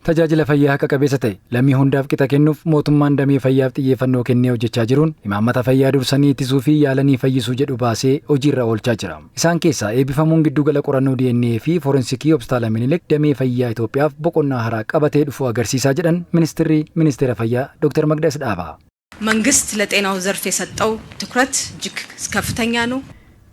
Tajaajila fayyaa haqa qabeessa ta'e lammii hundaaf qixa kennuuf mootummaan damee fayyaaf xiyyeeffannoo kennee hojjechaa jiruun imaammata fayyaa dursanii ittisuu fi yaalanii fayyisuu jedhu baasee hojiirra oolchaa jira. Isaan keessaa eebbifamuun giddugala qorannoo DNA fi forensikii Hospitaala Minilik damee fayyaa Itoophiyaaf boqonnaa haaraa qabatee dhufu agarsiisaa jedhan ministirri ministeera fayyaa Dr. Maqdas Dhaabaa. መንግስት ለጤናው ዘርፍ የሰጠው ትኩረት እጅግ ከፍተኛ ነው።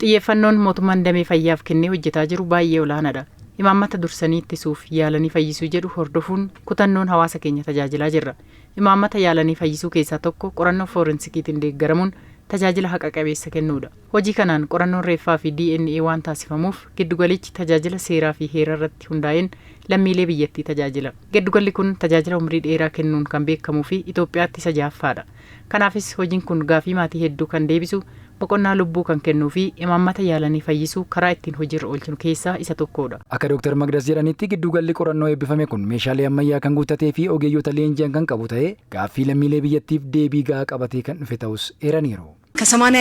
Xiyyeeffannoon mootummaan damee fayyaaf kennee hojjetaa jiru baay'ee olaanaadha. Imaammata dursanii ittisuuf yaalanii fayyisuu jedhu hordofuun kutannoon hawaasa keenya tajaajilaa jirra. Imaammata yaalanii fayyisuu keessaa tokko qorannoo foorensikiitiin deeggaramuun tajaajila haqa qabeessa kennuudha. Hojii kanaan qorannoon reeffaa fi DNA waan taasifamuuf giddugalichi tajaajila seeraa fi heera irratti hundaa'een lammiilee biyyattii tajaajila. Giddugalli kun tajaajila umrii dheeraa kennuun kan beekamuu fi Itoophiyaatti isa jahaffaadha. Kanaafis hojiin kun gaafii maatii hedduu kan deebisu, boqonnaa lubbuu kan kennuu fi imaammata yaalanii fayyisuu karaa ittiin hojiirra oolchinu keessaa isa tokkodha. Akka Dr. Maqdas jedhanitti, giddugalli qorannoo eebbifame kun meeshaalee ammayyaa kan guuttatee fi ogeeyyota leenji'an kan qabu ta'ee gaaffii lammiilee biyyattiif deebii gahaa qabatee kan dhufe ta'us eeraniiru. ከሰማንያ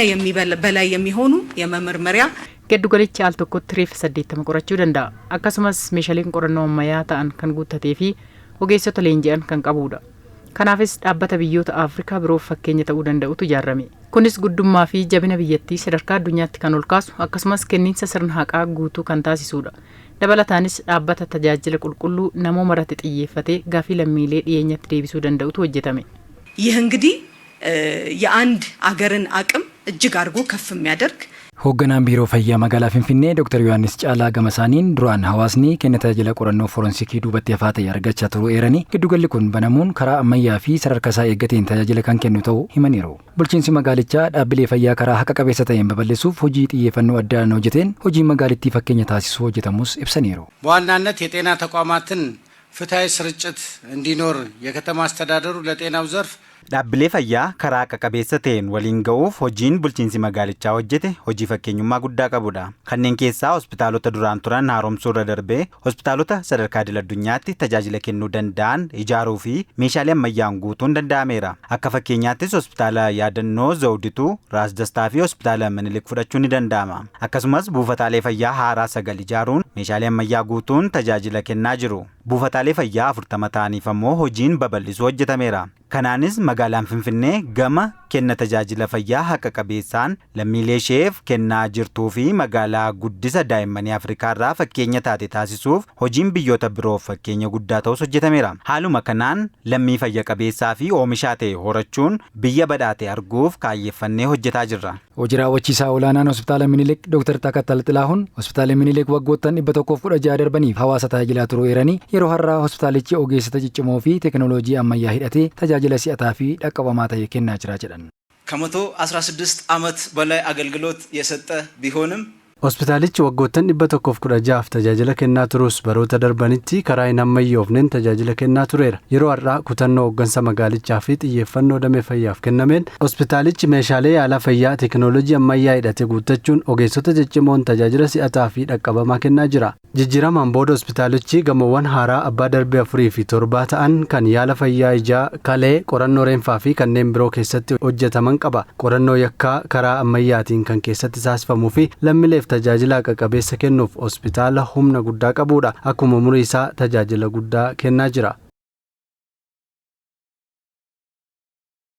በላይ የሚሆኑ የመመርመሪያ Giddugalichi al tokkotti reeffa 80 qorachuu danda'a. Akkasumas meeshaaleen qorannoo ammayyaa ta'an kan guuttatee fi ogeessota leenji'an kan qabudha. Kanaafis dhaabbata biyyoota Afrikaa biroof fakkeenya ta'uu danda'utu ijaarame. Kunis guddummaa fi jabina biyyattii sadarkaa addunyaatti kan ol kaasu, akkasumas kenniinsa sirna haqaa guutuu kan taasisudha. Dabalataanis dhaabbata tajaajila qulqulluu namooma irratti xiyyeeffatee gaafii lammiilee dhiyeenyatti deebisuu danda'utu hojjetame. ይህ እንግዲህ የአንድ አገርን አቅም እጅግ አድርጎ ከፍ የሚያደርግ Hoogganaan biiroo fayyaa magaalaa Finfinnee Dr. Yohaannis Caalaa gama isaaniin, duraan hawaasni kenna tajaajila qorannoo forensikii duubatti hafaa ta'e argachaa turuu eeranii, giddugalli kun banamuun karaa ammayyaa fi sadarkaa isaa eeggateen tajaajila kan kennu ta'uu himaniiru. Bulchiinsi magaalichaa dhaabbilee fayyaa karaa haqa qabeessa ta'een babal'isuuf hojii xiyyeeffannoo addaan hojjeteen hojii magaalittii fakkeenya taasisuu hojjetamus ibsaniiru. በዋናነት የጤና ተቋማትን ፍትሐዊ ስርጭት እንዲኖር የከተማ አስተዳደሩ ለጤናው ዘርፍ Dhaabbilee fayyaa karaa haqa qabeessa ta'een waliin ga'uuf hojiin bulchiinsi magaalichaa hojjete hojii fakkeenyummaa guddaa qabudha. Kanneen keessaa hospitaalota duraan turan haaromsuu irra darbee hospitaalota sadarkaa idil addunyaatti tajaajila kennuu danda'an ijaaruu fi meeshaalee ammayyaan guutuun danda'ameera. Akka fakkeenyaattis hospitaala yaadannoo Zawdituu, Raas Dastaa fi hospitaala Minilik fudhachuun ni danda'ama. Akkasumas buufataalee fayyaa haaraa sagal ijaaruun meeshaalee ammayyaa guutuun tajaajila kennaa jiru. Buufataalee fayyaa 40 ta'aniif ammoo hojiin babal'isuu hojjetameera. Kanaanis magaalaan Finfinnee gama kenna tajaajila fayyaa haqa qabeessaan lammiilee isheef kennaa jirtuu fi magaalaa guddisa daa'immanii Afrikaa irraa fakkeenya taate taasisuuf hojiin biyyoota biroof fakkeenya guddaa ta'us hojjetameera. Haaluma kanaan lammii fayya qabeessaa fi oomishaa ta'e horachuun biyya badhaate arguuf kaayyeeffannee hojjetaa jirra. Hojii raawwachiisaa olaanaan hospitaala Minilik Dr. Takattal Xilahuun hospitaala Minilik waggoottan 116 darbaniif hawaasa tajaajilaa turuu eeranii, yeroo har'aa hospitaalichi ogeessota ciccimoo fi teekinooloojii ammayyaa hidhatee tajaajila si'ataa fi dhaqqabamaa ta'e kennaa jira jedhan. ከ116 ዓመት በላይ አገልግሎት የሰጠ ቢሆንም Hospitaalichi waggoottan 116f tajaajila kennaa turus baroota darbanitti karaa hin ammayyoofneen tajaajila kennaa tureera. Yeroo har'aa kutannoo hooggansa magaalichaa fi xiyyeeffannoo damee fayyaaf kennameen hospitaalichi meeshaalee yaalaa fayyaa teekinooloojii ammayyaa hidhate guuttachuun ogeessota ciccimoon tajaajila si'ataa fi dhaqqabamaa kennaa jira. Jijjiiramaan booda hospitaalichi gamoowwan haaraa abbaa darbee afurii fi torbaa ta'an kan yaala fayyaa ijaa, kalee, qorannoo reenfaa fi kanneen biroo keessatti hojjetaman qaba. Qorannoo yakkaa karaa ammayyaatiin kan keessatti taasifamuu fi lammiileef tajaajila haqa qabeessa kennuuf hospitaala humna guddaa qabudha. Akkuma umurii isaa tajaajila guddaa kennaa jira.